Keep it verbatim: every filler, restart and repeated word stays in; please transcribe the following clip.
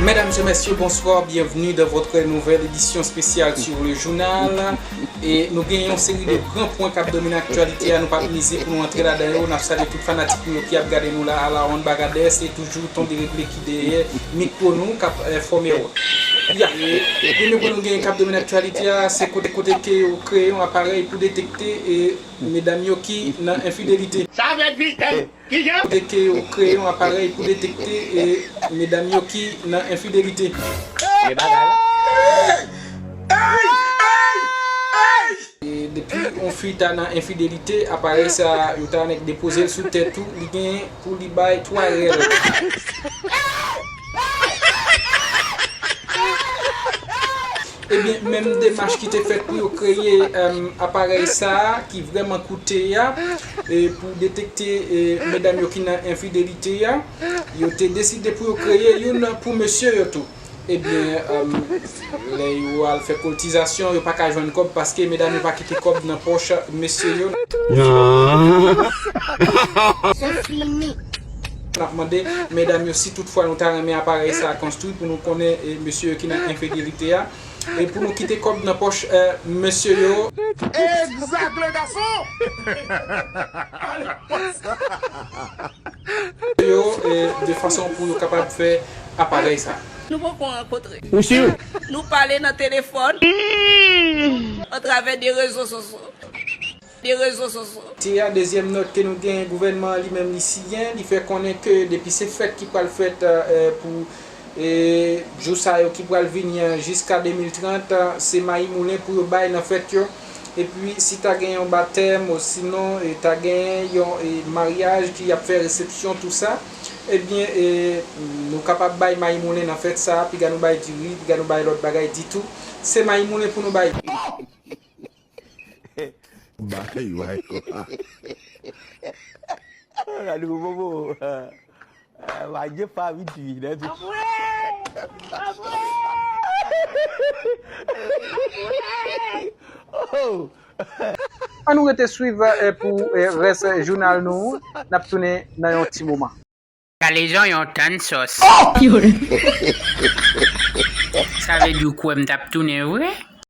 Mesdames et messieurs, bonsoir, bienvenue dans votre nouvelle édition spéciale sur le journal. E nou gen yon seri de gran pwen k ap domine aktyalite a, nou p ap mize pou nou antre ladan yo. N ap salye tout fanatik nou yo ki ap gade nou la, Alaron Bagadès, e toujou Ton Deregle ki dèyè mikwo nou, k ap eh, fòme yo. Ya, e premye pwen nou gen k ap domine aktyalite a, se kote kote ke yo kreye yon aparèy pou detekte e medam yo ki nan enfidelite. Sa fèt vit, hein? Ki jan? Kote ke yo kreye yon aparèy pou detekte e medam yo ki nan enfidelite. Men bagay la. E depi yon fi ta nan enfidelite, aparèy sa yo ta nèk depoze l sou tèt ou, li gen pou li bay twa rèl. Ebyen, menm demach ki te fèt pou yo kreye em, aparèy sa a, ki vrèman koute a, e pou detekte e, medam yo ki nan enfidelite a, yo te deside pou yo kreye youn pou mesye yo tou. Ebyen, em, lè yo al fè koltizasyon, yo pa ka jwenn kòb paske medam yo pa kite kòb nan pòch mesye yo. N ap mande medam yo si toutfwa nou ta renmen aparèy sa a konstwi pou nou konnen e, mesye yo ki nan enfidelite a. E pou nou kite kòb nan pòch eh, mesye yo. Egzak, le gason! Yo, eh, de fason pou yo kapab fè aparèy sa. Nou poko rankontre. Ou si? Nou pale nan telefòn atravè de rezo sosyo. De rezo sosyo. Te a dezyèm nòt ke nou gen, gouvènman an li menm li siyen, li fè konnen ke depi se fèt ki pral fèt eh, pou e, jou sa yo ki pral vini an jiska de mil trant, se mayi moulen pou yo bay nan fèt yo. Epi si ta gen yon batèm osinon e, ta gen yon e, maryaj ki ap fè resepsyon tou sa, ebyen e, nou kapab bay mayi moulen nan fèt sa, piga nou bay diri, piga nou bay lòt bagay ditou. Se mayi moulen pou nou bay. Bay, bay. Gade pou bobo. Wadye pa vit vin nan tou. Oh! Ann nou rete swiv eh, pou eh, rès jounal nou. N ap tounen nan yon ti moman. Kalezo yon tann sòs. Sa vle di ou kwè m t ap tounen vre?